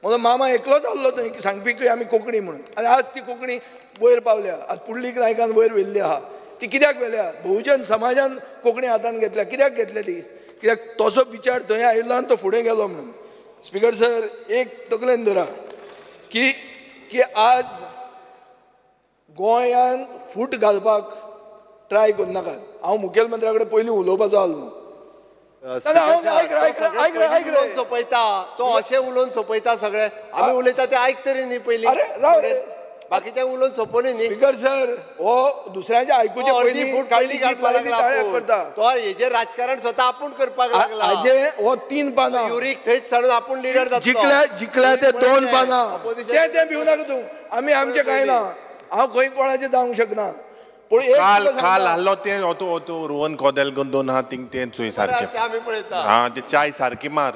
Speaker 6: म्हजो मामा एकलोच आहलो थंय सांगपी की आमी कोंकणी म्हणून, आनी आज ती कोंकणी वयर पावल्या. आज पुंडलीक नायकान वयर व्हेल्ली आहा. ती कित्याक व्हेल्या? बहुजन समाजान कोंकणी हातान घेतल्या. कित्याक घेतल्या ती? कित्याक तसो विचार थंय आयिल्लो आनी तो फुडें गेलो म्हणून. स्पीकर सर, एक तकलेन धरा की की आज गोंयान फूट घालपाक ट्राय करनाकात. हांव मुखेलमंत्र्या कडेन पयलीं उलोवपाचो आहलो.
Speaker 3: सोपयता तो, अशें उलोवन सोपयता सगळे. आमी उलयता ते आयक तरी न्ही पयलीं, बाकीचे उलोवन सोपोवनी न्ही.
Speaker 6: स्पीकर सर, हो दुसऱ्यांचे आयकुचे पयलीं
Speaker 3: फूट पयलीं घालपाक लागला तो. हेजेर राजकारण स्वता आपूण करपाक लागला.
Speaker 6: हाजे हो 3 पानां
Speaker 3: युरीक थंयच सांडून आपूण लिडर जातलो.
Speaker 6: जिखल्या जिखल्या ते 2 पानां, ते भिवू नाका तूं. आमी आमचें कांय ना, हांव खंय कोणाचें जावंक शकना. पूण
Speaker 1: काल काल हाडलो तें तो रोहन कोदेल दोन हा थिंग तें चोय सारकें, आं ते चाय सारकी मार.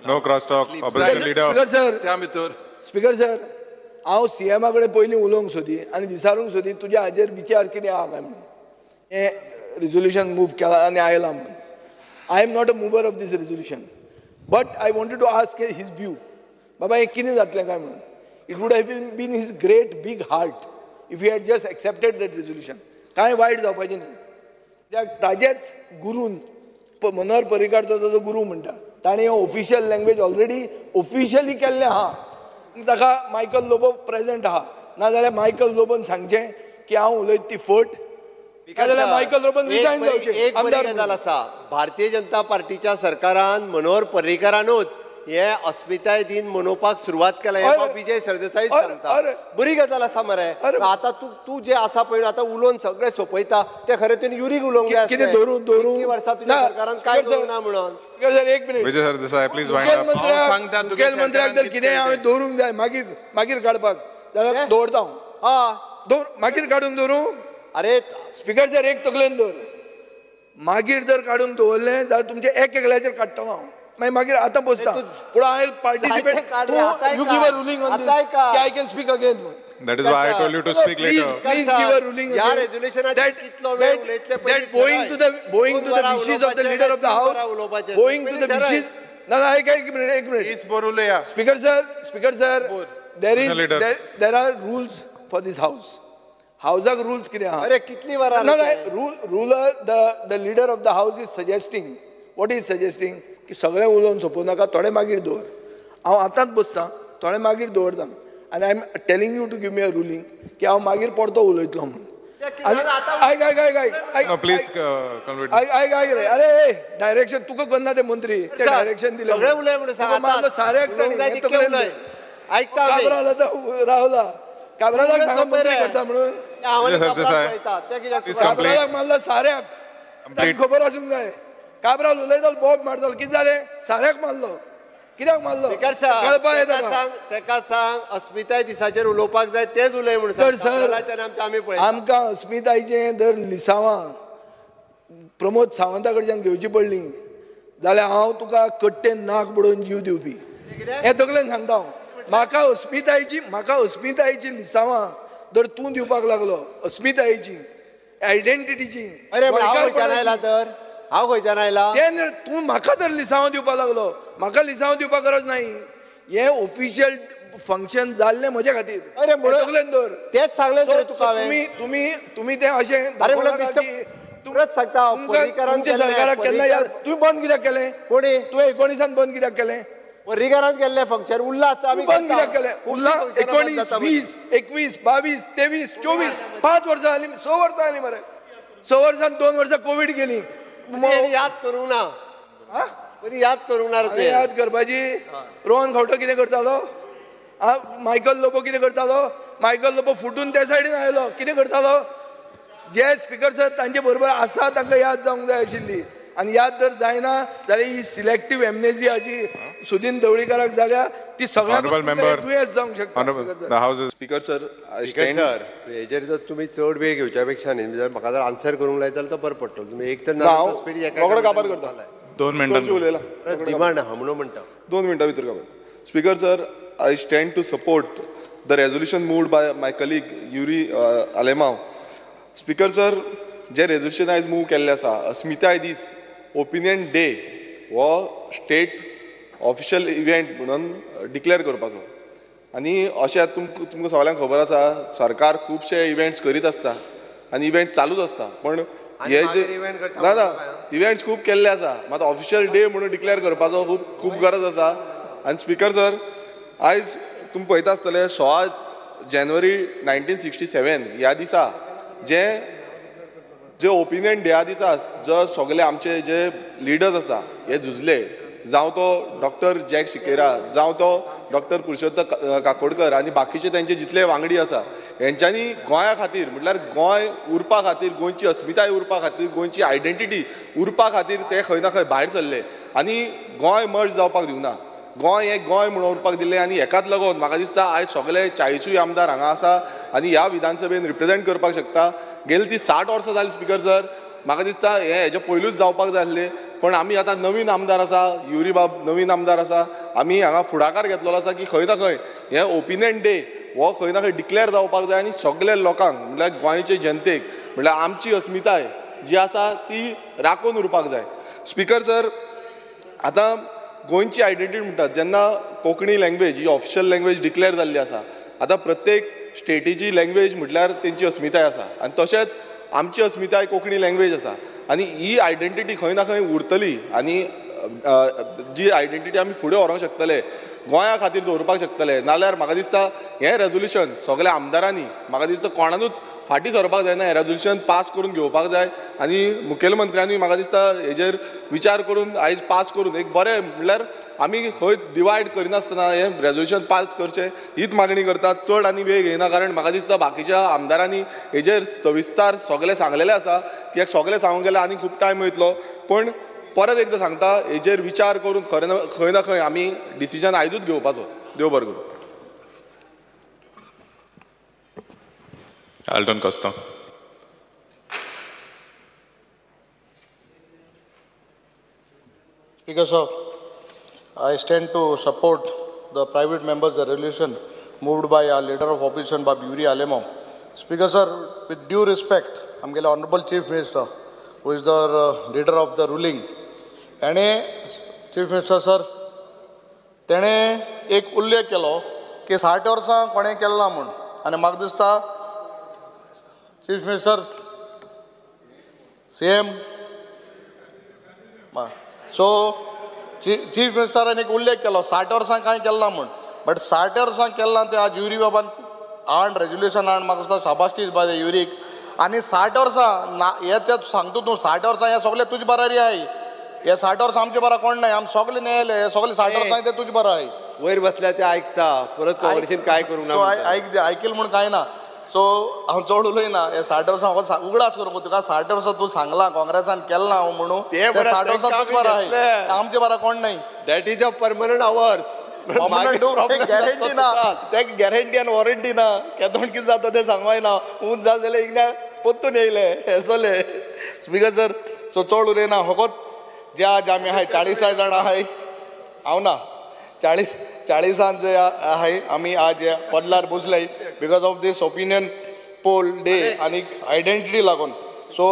Speaker 4: No cross talk, opposition leader.
Speaker 6: Speaker sir,
Speaker 1: त्या भितर
Speaker 6: स्पीकर सर, हांव सीएमा कडेन पयलीं उलोवंक सोदी आनी विचारूंक सोदी तुज्या हाजेर विचार कितें आहा काय म्हणून. हें रिजोल्युशन मूव केलां आनी आयलां म्हणून. I am not a mover of this resolution, but I wanted to ask his view. बाबा हें कितें जातलें काय म्हणून. It would have been his great big heart. If you had just accepted that resolution कांय वायट जावपाचें न्ही. कित्याक ताजेच गुरून मनोहर पर्रीकार तो ताजो गुरू म्हणटा, ताणें ऑफिशियल लँग्वेज ऑलरेडी ऑफिशियली केल्लें आहा. ताका मायकल लोबो प्रेजेंट आहा, नाजाल्यार मायकल लोबोन सांगचें की हांव उलयत ती फट, नाजाल्यार मायकल लोबोन रिजायन जावचें.
Speaker 3: एक बरी गजाल आसा, भारतीय जनता पार्टीच्या सरकारान मनोहर पर्रीकारानूच हे अस्मिताय दिन मनोवपाक सुरवात केला हें विजय सरदेसाय सांगता. बरी गजाल आसा मरे. आतां तूं तूं जें आसा पळय आतां उलोवन सगळें सोंपयता तें खरें तुवें युरीक उलोवंक जाय.
Speaker 6: कितें दवरूं दवरूं
Speaker 3: वर्सां तुज्या सरकारान कांय करूंक ना म्हणून.
Speaker 6: एक minute
Speaker 4: Vijay Sardesai please wind up.
Speaker 6: मुखेलमंत्र्याक जर कितें हांवें दवरूंक जाय मागीर मागीर काडपाक जाल्यार दवरता हांव.
Speaker 3: हय
Speaker 6: दवर, मागीर काडून दवरूं.
Speaker 3: अरे
Speaker 6: स्पिकर सर एक तकलेन दवर, मागीर जर काडून दवरलें जाल्यार तुमचें एक एकल्याचेर काडटलो हांव. मागीर मागीर आतां बसता पूण I participate. You give a ruling on this I can speak again.
Speaker 4: That is why I told you to speak later.
Speaker 6: Please give a ruling.
Speaker 3: ह्या रेजोल्युशनाचेर कितलो वेळ उलयतले
Speaker 6: that going to the wishes of the leader of the house, going to the wishes. ना ना एक एक minute एक minute.
Speaker 1: Please बोर उलया.
Speaker 6: Speaker sir, speaker sir, there is there are rules for this house. हाऊसाक rules कितें आहा?
Speaker 3: अरे कितली वरां
Speaker 6: ना ना ruler the leader of the house is suggesting, what is suggesting की सगळें उलोवन सोंपोवं नाका, थोडें मागीर दवर. हांव आतांच बसता, थोडें मागीर दवरता आनी I am telling you to give me a ruling की हांव मागीर परतो उलयतलो म्हणून. आयक आयक आयक आयक आयक आयक आयक रे. अरे डायरेक्शन तुका करना ते मंत्री, ते डायरेक्शन दिलें
Speaker 3: सगळें उलय म्हणून सांग.
Speaker 6: मारलो साऱ्याक ताणें काबराल आतां रावला, काबरालाक सांगा मंत्री करता म्हणून. काबरालाक मारलो साऱ्याक, ताका खबर आसूंक जाय. काबराल उलयतालो बॉब मारतालो, कितें जालें? साऱ्याक मारलो. कित्याक मारलो? कळपा येता
Speaker 3: ताका सांग अस्मिताय दिसाचेर उलोवपाक जाय तेच उलय म्हणून.
Speaker 6: सर आमकां अस्मितायचें जर लिसांवां प्रमोद सावंता कडच्यान घेवची पडली जाल्यार हांव तुका कट्टेन नाक बुडोवन जीव दिवपी, हें तकलेन सांगता हांव. म्हाका अस्मितायची, म्हाका अस्मितायची लिसांवां जर तूं दिवपाक लागलो, अस्मितायेची आयडेंटिटीची,
Speaker 3: अरे हांव खंयच्यान आयला तर, हांव खंयच्यान आयला
Speaker 6: तें तूं म्हाका जर लिसांवां दिवपाक लागलो, म्हाका लिसांवां दिवपाक गरज नाही. हें ऑफिशियल फंक्शन जाल्लें म्हजे खातीर.
Speaker 3: अरे
Speaker 6: तकलेन दवर,
Speaker 3: तेच सांगलें रे तुका हांवें.
Speaker 6: तुमी तुमी तुमी तें अशें
Speaker 3: तुमकां सांगता
Speaker 6: तुमच्या सरकाराक केन्ना याद. तुमी बंद कित्याक केलें?
Speaker 3: कोणी?
Speaker 6: तुवें 19 बंद कित्याक केलें?
Speaker 3: पर्रीकारान केल्लें फंक्शन उरलां आतां आमी
Speaker 6: बंद कित्याक केलें? उरलां 19, 20, 21, 22, 23, 24, 5 वर्सां जालीं, 6 वर्सां जालीं मरे. 6 वर्सां 2 वर्सां कोवीड गेली.
Speaker 3: याद करूंक ना, याद करूंक ना.
Speaker 6: याद करपाची. रोहन खंवटो कितें करतालो? मायकल लोबो कितें करतालो? मायकल लोबो फुटून त्या सायडीन आयलो, कितें करतालो? जे स्पिकर सर तांचे बरोबर आसा तांकां याद जावंक जाय आशिल्ली. आनी याद जर जायना जाल्यार ही सिलेक्टीव एमनेजिया जी सुदीन ढवळीकाराक जाल्या ती सगळ्यांक दुयेंस जावंक शकता.
Speaker 1: स्पिकर सर,
Speaker 3: सर हेजेर जर तुमी चड वेळ घेवच्या पेक्षा न्ही, जर म्हाका जर आन्सर करूंक लायत जाल्यार तो बरो पडटलो. तुमी एक तर
Speaker 1: रोखडो काबार करता,
Speaker 4: 2 मिनटां
Speaker 1: उलयला
Speaker 3: डिमांड आहा म्हणून म्हणटा.
Speaker 1: 2 मिनटां भितर काबार. Speaker sir, I stand to support the resolution moved by my colleague Yuri Alemao. Speaker sir, J resolution आयज मूव केल्लें आसा, अस्मिताय दीस ओपिनियन डे हो स्टेट ऑफिशियल इव्हेंट म्हणून डिक्लेअर करपाचो. आनी अशें तुमकां सगळ्यांक खबर आसा, सरकार खुबशे इव्हेंट्स करीत आसता आनी इव्हेंट्स चालूच आसता, पण हे जे ना ना इव्हेंट्स खूब केल्ले आसा, मात ऑफिशियल डे म्हणून डिक्लेअर करपाचो खूब खूब गरज आसा. आनी स्पिकर सर, आयज तुमी पळयता आसतले 16 जानेवारी 1967 ह्या दिसा जे जे ओपिनियन डे दिसा जो सगळे आमचे जे लिडर्स आसा हे झुजले, जावं तो डॉक्टर जॅक सिकेरा, जावं तो डॉक्टर पुरुषोत्तम काकोडकर आनी बाकीचे तेंचे जितले वांगडी आसा, हेंच्यांनी गोंया खातीर म्हटल्यार गोंय उरपा खातीर, गोंयची अस्मिताय उरपा खातीर, गोंयची आयडेंटिटी उरपा खातीर ते खंय ना खंय भायर सरले आनी गोंय मर्ज जावपाक दिवना, गोंय हें गोंय म्हणून उरपाक दिलें. आनी हेकाच लागून म्हाका दिसता आयज सगळे 40 आमदार हांगा आसा आनी ह्या विधानसभेन रिप्रेजेंट करपाक शकता. गेली ती 60 वर्सां जाली स्पिकर सर, म्हाका दिसता हें हेजे पयलूच जावपाक जाय आसलें, पण आमी आतां नवीन आमदार आसा, युरी बाब नवीन आमदार आसा, आमी हांगा फुडाकार घेतलेलो आसा की खंय ना खंय हें ओपिनियन डे हो खंय ना खंय डिक्लेअर जावपाक जाय आनी सगल्या लोकांक म्हळ्यार गोंयचे जनतेक म्हळ्यार आमची अस्मिताय जी आसा ती राखून उरपाक जाय. स्पिकर सर, आतां गोंयची आयडेंटिटी म्हणटात जेन्ना कोंकणी लँग्वेज ही ऑफिशियल लँग्वेज डिक्लेअर जाल्ली आसा, आतां प्रत्येक
Speaker 8: स्टेटीची लँग्वेज म्हटल्यार तेंची अस्मिताय आसा आनी तशेंच आमची अस्मिताय कोंकणी लँग्वेज आसा आनी ही आयडेंटिटी खंय ना खंय उरतली आनी जी आयडेंटिटी आमी फुडें व्हरूंक शकतले, गोंया खातीर दवरपाक शकतले. नाल्यार म्हाका दिसता हें रेजोल्युशन सगळ्या आमदारांनी म्हाका दिसता कोणानूच फाटीं सरपाक जायना, हें रेजोल्युशन पास करून घेवपाक जाय आनी मुखेलमंत्र्यांनी म्हाका दिसता हेजेर विचार करून आयज पास करून एक बरें म्हणल्यार आमी खंय डिवायड करिनासतना हें रेजोल्युशन पास करचें हीच मागणी करतात. चड आनी वेळ घेयना कारण म्हाका दिसता बाकीच्या आमदारांनी हेजेर सविस्तार सगळें सांगलेलें आसा की सगळें सांगूंक गेल्यार आनी खूब टायम वयतलो, पूण परत एकदां सांगता हेजेर विचार करून खंय ना खंय आमी डिसिजन आयजूच घेवपाचो. देव बरें करूं.
Speaker 4: Alton Costa.
Speaker 9: Speaker sir, I stand to support the private members resolution moved by our leader of opposition Babu Yuri Alemao. Speaker sir, with due respect, आमगेले honourable chief minister who is the leader of the ruling, एणे chief minister sir तेणें एक उल्लेख केलो की 60 वर्सां कोणें केलें ना म्हूण, आनी म्हाका दिसता chief minister CM so chief मिनिस्टरान एक उल्लेख केलो 60 वर्सां कांय केलें ना म्हूण, बट 60 वर्सां केलें ना तें आज युरी बाबान हाड रेजोल्युशन हाड, म्हाका दिसता शाबासकी दिवपा जाय युरीक. आनी 60 वर्सां ना हे ते सांगता तूं 60 वर्सां हे सगळे तुजे बरारी आहाय, हे 60 वर्सां आमचे बरा कोण नाय, आम सगळे न्यायालय हे सगळे 60 वर्सां ते तुजे बरा आहाय.
Speaker 3: वयर बसल्या ते आयकता परत कॉन्वर्सेशन काय करूंक ना,
Speaker 9: आयक आयकील म्हूण कांय ना. सो हांव चड उलयना. हे 60 वर्सां म्हाका उगडास करूंक तुका 60 वर्सां तूं सांगलां काँग्रेसान केलें ना म्हणून, ते 60 वर्सां तुजे बरा आहाय, आमचे बरा कोण नाय.
Speaker 3: That is a permanent ours,
Speaker 9: guarantee ना, ते गॅरंटी आनी वॉरंटी ना, केदोण कितें जाता तें सांगपाक ना. ऊंच जालें जाल्यार इगण्या परतून येयले हेसोले. स्पीकर सर, सो चड उलयना. फकत जे आज आमी आहाय 40 जाणां आहाय, हांव ना 40 जे आहाय आमी आज पदलार बसले because of this opinion poll day आनी आयडेंटिटी लागून. So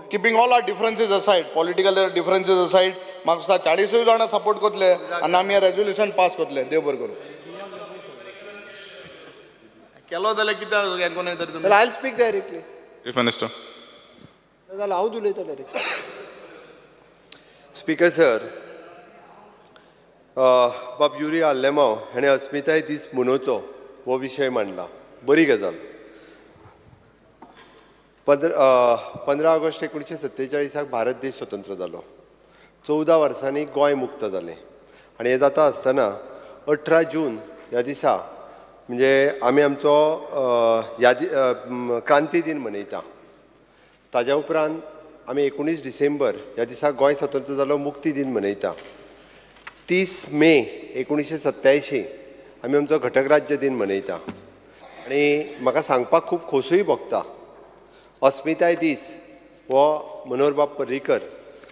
Speaker 9: keeping all our differences aside, political differences aside, म्हाका दिसता 40 जाणां सपोर्ट करतले आनी आमी हें रेजोल्युशन पास करतले. देव बरें करूं. केलो जाल्यार कित्याक हें करूं तरी
Speaker 3: I speak directly.
Speaker 4: Chief minister.
Speaker 3: जाल्यार हांवूच उलयता डायरेक्ट. स्पीकर सर, बाब युरी आलेमाव हाणें अस्मिताय दीस मनोवचो हो विशय मांडला, बरी गजाल. 15 ऑगस्ट 1947 भारत देश स्वतंत्र जालो, 14 वर्सांनी गोंय मुक्त जालें आनी हें जाता आसतना 18 जून ह्या दिसा म्हणजे आमी आमचो यादी क्रांती दिन मनयता. ताज्या उपरांत आमी 19 डिसेंबर ह्या दिसा गोंय स्वतंत्र जालो मुक्ती दिन मनयता. 30 मे 1987 आमी आमचो घटक राज्य दिन मनयता. आनी म्हाका सांगपाक खूब खोसूय भोगता, अस्मिताय दीस हो मनोहरबाब पर्रीकर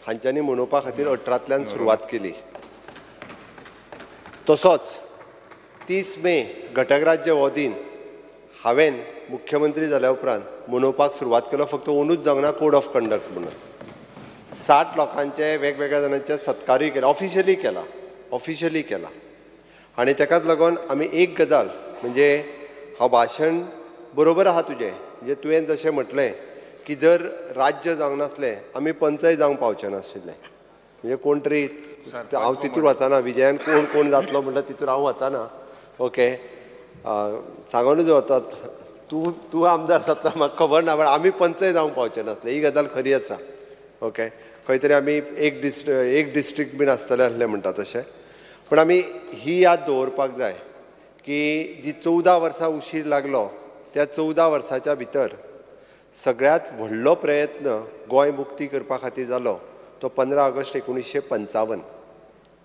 Speaker 3: हांच्यांनी मनोवपा खातीर 18तल्यान सुरवात केली. तसोच 30 मे घटक राज्य हो दिन हांवें मुख्यमंत्री जाल्या उपरांत मनोवपाक सुरवात केलो. फक्त ओनूच जावंक ना कोड ऑफ कंडक्ट म्हणून 60 लोकांचे वेगवेगळ्या जाणांचे सत्कारूय केला, ऑफिशियली केला, ऑफिशियली केला. आनी ताकाच लागून आमी एक गजाल म्हणजे हांव भाशण बरोबर आहा तुजें, म्हणजे तुवें जशें म्हटलें की जर राज्य जावंक नासलें आमी पंचय जावंक पावचे नाशिल्लें. म्हणजे कोण तरी हांव तितूर वचना, विजयान कोण कोण जातलो म्हणल्यार तितूर हांव वचना. ओके, सांगूनच वतात तूं तूं आमदार जाता म्हाका खबर ना, पण आमी पंचय जावंक पावचे नासले, ही गजाल खरी आसा. ओके, खंय तरी आमी एक डिस्ट्रिक्ट बीन आसतलें आसलें म्हणटा तशें, पूण आमी ही याद दवरपाक जाय की जी 14 वर्सां उशीर लागलो त्या 14 वर्साच्या भितर सगळ्यांत व्हडलो प्रयत्न गोंय मुक्ती करपा खातीर जालो तो 15 ऑगस्ट 1955.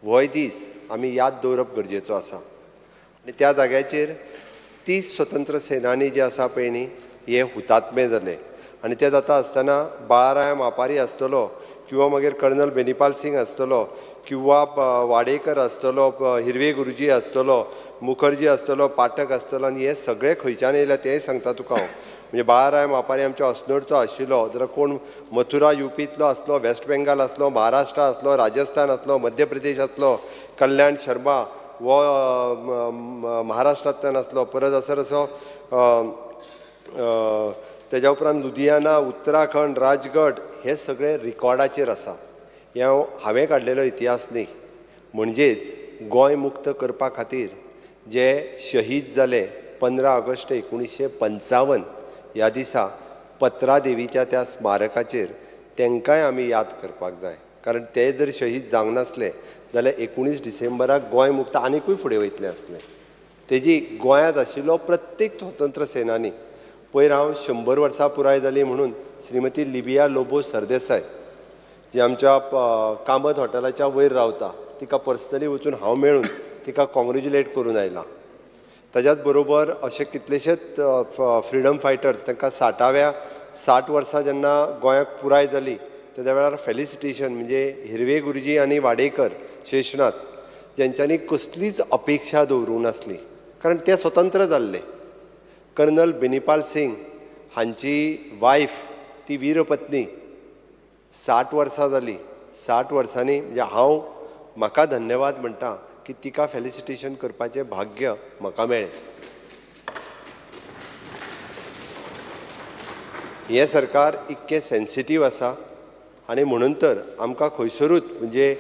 Speaker 3: होय दीस आमी याद दवरप गरजेचो आसा. आनी त्या जाग्याचेर 30 स्वतंत्र सेनानी जे आसा पळय न्ही हे हुतात्मे जाले. आनी ते जाता आसतना बाळाराय मापारी आसतलो किंवा मागीर कर्नल बेनीपाल सिंग आसतलो किंवा वाडेकर आसतलो, हिरवे गुरुजी आसतलो, मुखर्जी आसतलो, पाठक आसतलो, आनी हे सगळे खंयच्यान येयल्या तेंय सांगता तुका हांव. म्हणजे बाळाराय मापारी आमच्या अस्नोडचो आशिल्लो, जाल्यार कोण मथुरा युपींतलो आसलो, वेस्ट बेंगाल आसलो, महाराष्ट्र आसलो, राजस्थान आसलो, मध्य प्रदेश आसलो, कल्याण शर्मा हो महाराष्ट्रांतल्यान आसलो, परत आसर असो तेज्या उपरांत लुधियाना, उत्तराखंड, राजगड हे सगळे रिकॉर्डाचेर आसा. हें हांवें काडलेलो इतिहास न्ही. म्हणजेच गोंय मुक्त करपा खातीर जे शहीद जाले 15 ऑगस्ट 1955 ह्या दिसा पत्रादेवीच्या त्या स्मारकाचेर तांकांय आमी याद करपाक जाय. कारण ते जर शहीद जावंक नासले जाल्यार 19 डिसेंबराक गोंय मुक्त आनिकूय फुडें वयतलें आसलें. तेजी गोंयांत आशिल्लो प्रत्येक स्वतंत्र सेनानी, पयर हांव 100 वर्सां पुराय जाली म्हणून श्रीमती लिबिया लोबो सरदेसाय जी आमच्या कामत हॉटेलाच्या वयर रावता तिका पर्सनली वचून हांव मेळून तिका कॉंग्रेच्युलेट करून आयला. ताज्याच बरोबर अशे कितलेशेच फ्रिडम फायटर्स तांकां 60 वर्सां जेन्ना गोंयाक पुराय जाली तेज्या वेळार फेलिसिटेशन म्हणजे हिरवे गुरुजी आनी वाडेकर शेषनाथ जेंच्यांनी कसलीच अपेक्षा दवरूंक नासली कारण ते स्वतंत्र जाल्ले. कर्नल बेनीपाल सिंग हांची वायफ ती वीरपत्नी 60 वर्सां जाली. 60 वर्सांनी म्हणजे हांव म्हाका धन्यवाद म्हणटा की तिका फेलिसिटेशन करपाचें भाग्य म्हाका मेळ्ळें. हें सरकार इतकें सेन्सिटीव आसा आनी म्हणून तर आमकां खंयसरूच म्हणजे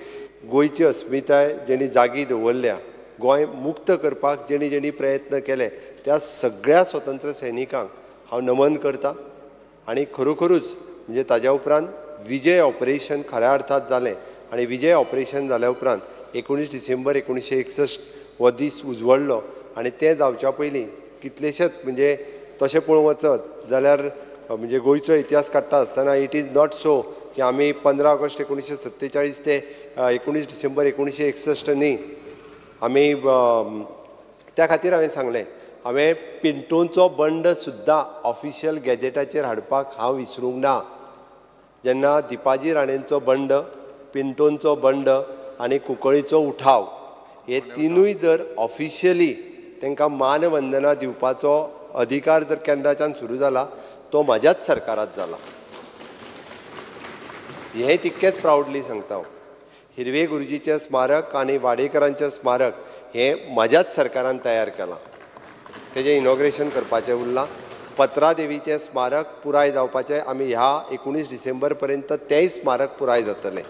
Speaker 3: गोंयची अस्मिताय जेणी जागी दवरल्या, गोंय मुक्त करपाक जेणी जेणी प्रयत्न केले त्या सगळ्या स्वतंत्र सैनिकांक हांव नमन करता. आनी खरोखरूच म्हणजे ताज्या उपरांत विजय ऑपरेशन खऱ्या अर्थात जालें आनी विजय ऑपरेशन जाल्या उपरांत 19 डिसेंबर 1961 हो दीस उजवडलो. आनी तें जावच्या पयलीं कितलेशेच म्हणजे तशें पळोवंक वचत जाल्यार म्हणजे गोंयचो इतिहास काडटा आसतना it is not so की आमी 15 ऑगस्ट 1947 ते 19 डिसेंबर 1961 न्ही आमी. त्या खातीर हांवें सांगलें हांवें पिंटोंचो बंड सुद्दां ऑफिशियल गॅजेटाचेर हाडपाक हांव विसरूंक ना. जेन्ना दिपाजी राणेंचो बंड, पिंटोंचो बंड आनी कुंकळीचो उठाव हे तिनूय जर ऑफिशियली तांकां मानवंदना दिवपाचो अधिकार जर केन्नाच्यान सुरू जाला तो म्हाज्याच सरकारांत जाला. हें तितकेंच प्रावडली सांगता हांव. हिरवे गुरुजीचें स्मारक आनी वाडेकरांचें स्मारक हें म्हाज्याच सरकारान तयार केलां, तेजें इनॉग्रेशन करपाचें उरलां. पत्रादेवीचें स्मारक पुराय जावपाचें आमी ह्या 19 डिसेंबर पर्यंत तेंय स्मारक पुराय जातलें,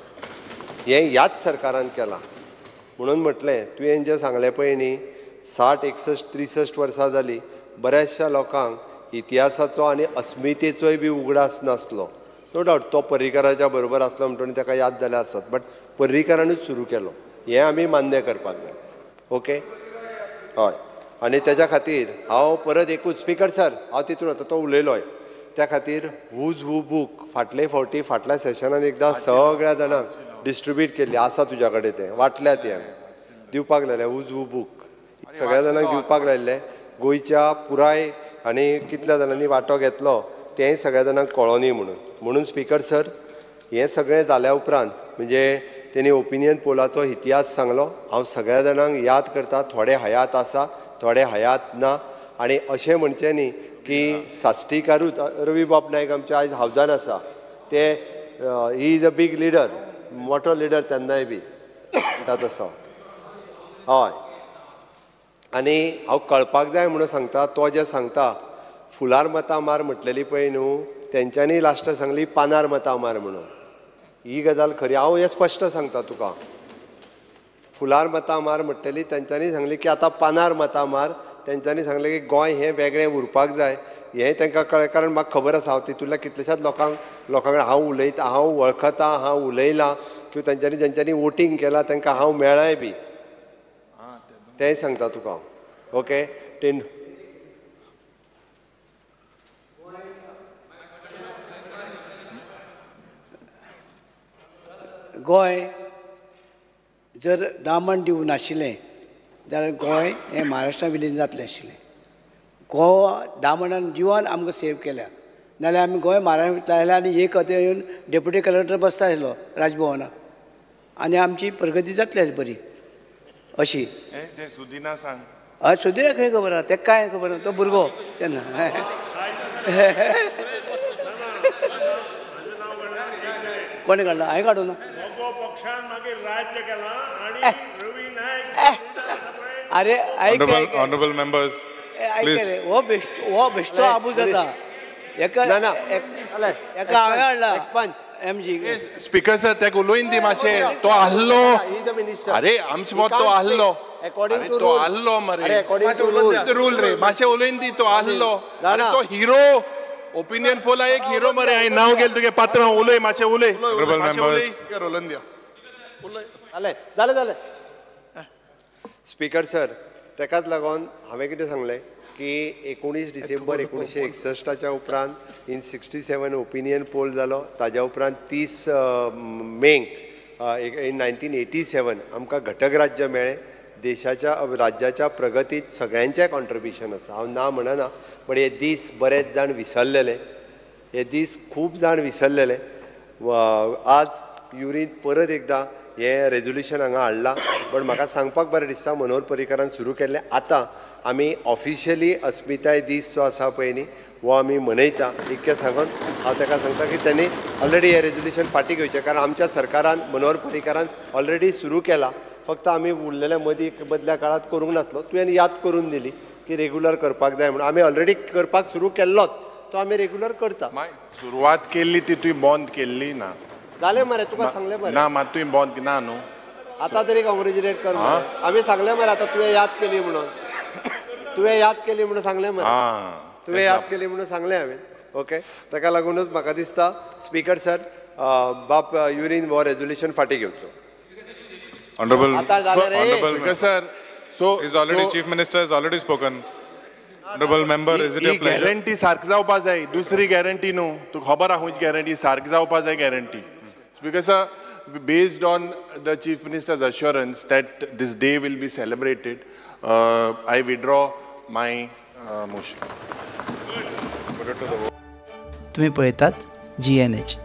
Speaker 3: हें ह्याच सरकारान केलां. म्हणून म्हटलें तुवें जें सांगलें पळय न्ही 60, 61, 63 वर्सां जालीं बऱ्याचशा लोकांक इतिहासाचो आनी अस्मितेचोय बी उगडास नासलो. नो डावट तो पर्रीकराच्या बरोबर आसलो म्हणटकीर ताका याद जाल्या आसत, बट पर्रीकरानूच सुरू केलो हें आमी मान्य करपाक जाय. ओके हय. आनी तेज्या खातीर हांव परत एकूच स्पीकर सर हांव तितून आतां तो उलयलोय त्या खातीर हुज हू बूक फाटले फावटी फाटल्या सेशनान एकदां सगळ्या जाणांक डिस्ट्रिब्यूट केल्ली आसा तुज्या कडेन, तें वांटल्या ती हांवें दिवपाक लायलें. हुज हू बूक सगळ्या जाणांक दिवपाक लायिल्लें गोंयच्या पुराय आनी कितल्या जाणांनी वांटो घेतलो तेंय सगळ्या जाणांक कळो न्ही म्हणून. म्हणून स्पीकर सर हें सगळें जाल्या उपरांत म्हणजे तेणी ओपिनियन पोलाचो इतिहास सांगलो. हांव सगळ्या जाणांक याद करता, थोडे हयात आसा थोडे हयात ना. आनी अशें म्हणचें न्ही की साश्टीकारूच रवी बाब नायक आमचे आयज हावजान आसा ते he is a big leader, मोठो लिडर तेन्नाय बी म्हणटा तसो. हय. आनी हांव कळपाक जाय म्हणून सांगता, तो जें सांगता फुलार मतां मार म्हटलेली पळय न्हू तेंच्यांनी लास्ट सांगली पानार मतां मार म्हणून. ही गजाल खरी, हांव हें स्पश्ट सांगता तुका. फुलार मतां मार म्हटलेली तेंच्यांनी सांगली की आतां पानार मतां मार. तेंच्यांनी सांगलें की गोंय हें वेगळें उरपाक जाय हें तांकां कळ्ळें. कारण म्हाका खबर आसा हांव तितूंतल्या कितल्याशाच लोकांक लोकां कडेन हांव उलयता, हांव वळखता, हांव उलयलां किंवा तेंच्यांनी जेंच्यांनी वोटींग केलां तांकां हांव मेळ्ळाय बी तेंय सांगता तुका हांव. ओके टेन
Speaker 10: गोंय जर दामण दीव नाशिल्लें जाल्यार गोंय हें महाराष्ट्रान विलीन जातलें आशिल्लें. गोवा दामणान दिवान आमकां सेव केल्या, नाजाल्यार आमी गोंय महाराष्ट्रांत आयले आनी एक अथंय येवन डेप्युटी कलेक्टर बसता आशिल्लो राजभवनाक आनी आमची प्रगती जातली आसली बरी अशी.
Speaker 1: सुदिना सांग.
Speaker 10: हय सुदिना खंय खबर आसा, तेका कांय खबर ना, तो भुरगो तेन्ना. कोणें काडला? हांवें काडूं ना.
Speaker 5: पक्षान मागीर राज्य केलां आनी रवी नायक.
Speaker 10: अरे
Speaker 4: ऑनरेबल मेंबर्स, प्लीज.
Speaker 10: हो बेश्टो बेश्टो आबूज जाता. एका एका हांवें हाडला एमजी.
Speaker 1: स्पीकर सर तेका उलोयन दी मातशें, तो आहलो. अरे आमचें मत तो आहलो, तो आहलो मरे रूल रे, मातशें उलोयन दी, तो आहलो. तो हिरो ओपिनियन पोला एक हिरो मरे. हांवें नांव गेलें तुगे पात्रां, उलय मातशें उलय.
Speaker 3: जालें जालें जालें. स्पीकर सर तेकाच लागून हांवें कितें सांगलें की 19 डिसेंबर 1961 उपरांत इन 67 ओपिनियन पोल जालो. ताज्या उपरांत 30 मेक इन 1987 आमकां घटक राज्य मेळ्ळें. देशाच्या राज्याच्या प्रगतीत सगळ्यांचें कॉन्ट्रिब्युशन आसा, हांव ना म्हणना, बट हे दीस बरेच जाण विसरलेले, हे दीस खूब जाण विसरलेले. आज युरीन परत एकदां हें रेजोल्युशन हांगा हाडलां, बट म्हाका सांगपाक बरें दिसता मनोहर पर्रीकारान सुरू केल्लें. आतां आमी ऑफिशियली अस्मिताय दीस जो आसा पळय न्ही हो आमी मनयता. इतकें सांगून हांव ताका सांगता की तांणी ऑलरेडी हें रेजोल्युशन फाटीं घेवचें, कारण आमच्या सरकारान मनोहर पर्रीकारान ऑलरेडी सुरू केलां. फक्त आमी उरलेल्या मदीं मदल्या काळांत करूंक नासलो. तुवें याद करून दिली की रेगुलर करपाक जाय म्हणून. आमी ऑलरेडी करपाक सुरू केल्लोच, तो आमी रेगुलर करता.
Speaker 1: सुरवात केल्ली ती तुवें बंद केल्ली ना.
Speaker 3: जालें मरे, तुका सांगलें मरे.
Speaker 1: ना मात तुवें बंद ना न्हू.
Speaker 3: आतां तरी कॉंग्रेच्युलेट कर मरे. आमी सांगलें मरे, आतां तुवें याद केली म्हणून, तुवें याद केली म्हणून सांगलें मरे, तुवें याद केली म्हणून सांगलें हांवें. ओके, ताका लागूनच म्हाका दिसता स्पीकर सर बाप युरीन हो रेजोल्युशन फाटीं घेवचो.
Speaker 4: Honorable, Honorable
Speaker 1: sir, so
Speaker 4: is already so, Chief Minister has already spoken. Honorable member, is it your pleasure?
Speaker 1: Guarantee सारक जावपा जाय, दुसरी गॅरंटी न्हू. तुका खबर आहा खंयची गॅरंटी सारक जावपा जाय guarantee. Speaker sir, based on the Chief Minister's assurance that this day will be celebrated, I withdraw my motion.
Speaker 11: तुम्ही पळयतात GNH.